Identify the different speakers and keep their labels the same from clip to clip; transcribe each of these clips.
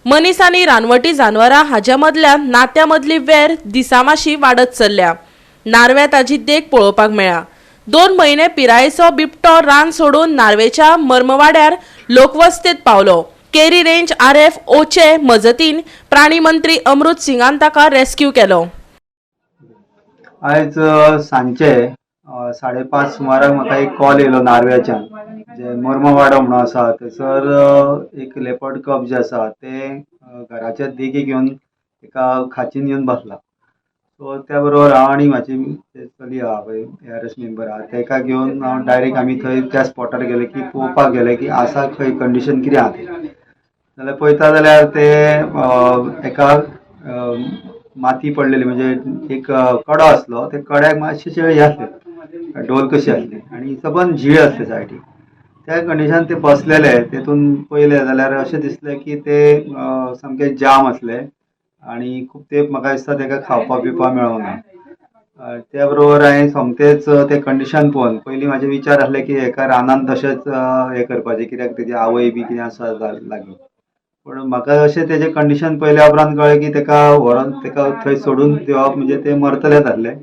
Speaker 1: मनीस आनी रानवटी जानवरां हाज्या मदल्या नात्या मदली वेर दिसामाशी वाडत चल्ल्या. नार्व्या ताजी देख पळोवपाक मेळ्ळा. 2 म्हयने पिरायेचो बिबटो रान सोडून नार्वेच्या मर्मवाड्यार लोकवस्तेत पावलो. केरी रेंज आर एफ ओचे मजतीन प्राणी मंत्री अमृत सिंगान ताका रेस्क्यू केलो.
Speaker 2: आयज सांजचे 5:30 सुमाराक म्हाका एक कॉल येयलो नार्व्याच्यान, जे मर्मवाडो म्हणून आसा थंयसर एक लेपर्ड कब जे आसा ते घराच्या देगेक येवन एका खाचीन येवन बसला. सो त्या बरोबर हांव आनी म्हाजी चली आहा पळय, एआरएस मेंबर आहा, तेका घेवन हांव डायरेक्ट आमी थंय त्या स्पॉटार गेले की पळोवपाक गेले की आसा खंय, कंडिशन कितें आहा तें. जाल्यार पळयता जाल्यार ते एका माती पडलेली, म्हणजे एक कडो आसलो, त्या कड्याक मातशें हें आसलें, डोल कशी आसली आनी सबंद झीळ आसले सायडीक. त्या कंडिशन ते बसलेले. तेतून पयलें जाल्यार अशें दिसलें की ते सामके जाम आसले आनी खूब तेंप म्हाका दिसता तेका खावपाक पिवपाक मेळोंक ना. त्या बरोबर हांवें सोमतेच तें कंडिशन पळोवन पयलीं म्हाजे विचार आसले की हेका रानान तशेंच हें करपाचें, कित्याक तेजी आवय बी कितें आसा लागीं. पूण म्हाका अशें तेजें कंडिशन पळयल्या उपरांत कळ्ळें की तेका व्हरोन तेका थंय सोडून दिवप म्हणजे ते मरतलेच आसले.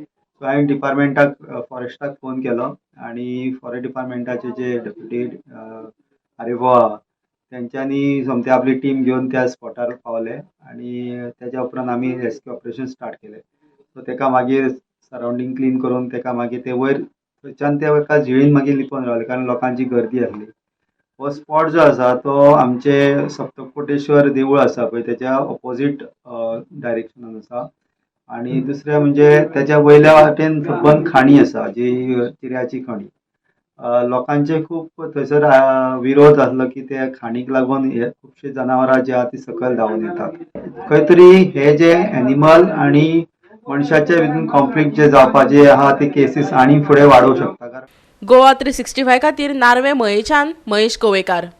Speaker 2: सो हांवें डिपार्टमेंटाक, फॉरेस्टाक फोन केलो आनी फॉरेस्ट डिपार्टमेंटाचे जे डेप्युटी आर एफ ओ आहा, तेंच्यांनी सोमते आपली टीम घेवन त्या स्पॉटार पावले आनी तेज्या उपरांत आमी रेस्क्यू ऑपरेशन स्टार्ट केलें. सो तेका मागीर सरावंडींग क्लीन करून तेका मागीर ते वयर थंयच्यान ते एका झिळीन मागीर लिपोवन रावले, कारण लोकांची गर्दी आसली. हो स्पॉट जो आसा तो आमचे सप्तकोटेश्वर देवूळ आसा पळय, तेच्या ऑपोजीट डायरेक्शनान आसा आनी दुसरें म्हणजे तेच्या वयल्या वाटेन सबंद खाणी आसा, जी चिऱ्याची खणी. लोकांचे खूब थंयसर विरोध आसलो की त्या खाणीक लागून हे खुबशीं जनावरां जी आहा ती सकयल धांवून येतात. खंय तरी हे जे एनिमल आनी मनशाच्या भितून कॉन्फ्लिक्ट जे जावपाचे आहा, ते केसीस आनी फुडें वाडोवंक शकता, कारण
Speaker 1: गोवा 365 खातीर नार्वे मयेच्यान महेश गोवेकार.